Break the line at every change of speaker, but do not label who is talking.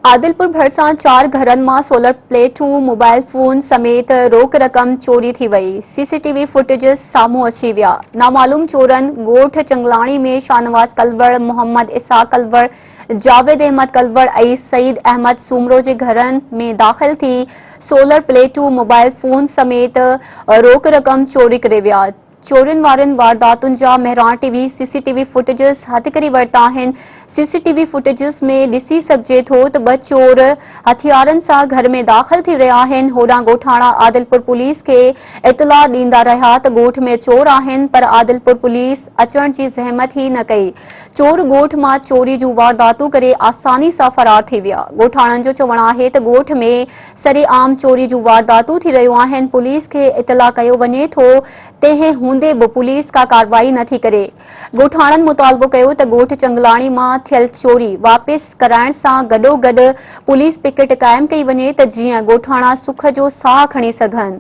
عادلپور ڀرسان چار گهرن مان سولر پليٽون، موبائل فون سميت روڪ رقم چوري ٿي وئي، سي سي ٽي وي فوٽيجز سامهون اچي ويا، نامعلوم چورن ڳوٺ چنگلاڻي ۾ شاهنواز ڪلوڙ، محمد اسحاق ڪلوڙ، جاويد احمد ڪلوڙ ۽ سعيد احمد سومرو جي گهرن ۾ داخل ٿي سولر پليٽون، موبائل فون سميت روڪ رقم چوري ڪري ويا. چورين وارين وارداتن جا Mehran T V C C T V footages هٿ ڪري ورتا آهن، سي سي ٽي وي فوٽيجز ۾ ڏسي سگهجي ٿو ته ٻه چور هٿيارن سان گهر ۾ داخل ٿي رهيا آهن، هوڏانهن ڳوٺاڻا عادلپور پوليس کي اطلاع ڏيندا رهيا ته ڳوٺ ۾ چور آهن پر عادلپور پوليس اچڻ جي زحمت ئي نه ڪئي، چور ڳوٺ مان چوري جون وارداتون ڪري آساني سان فرار ٿي ويا، ڳوٺاڻن جو چوڻ آهي ته ڳوٺ ۾ سرعام چوري جون وارداتون ٿي رهيون آهن، پوليس کي اطلاع ڪيو وڃي ٿو تنهن هوندي به پوليس ڪا ڪارروائي نه ٿي ڪري. ڳوٺاڻن مطالبو ڪيو ته ڳوٺ چنگلاڻي مان ٿيل چوري واپس ڪرائڻ سان گڏوگڏ پوليس پڪيٽ قائم ڪئي وڃي ته جيئن ڳوٺاڻا سک جو ساهه کڻي سگهن.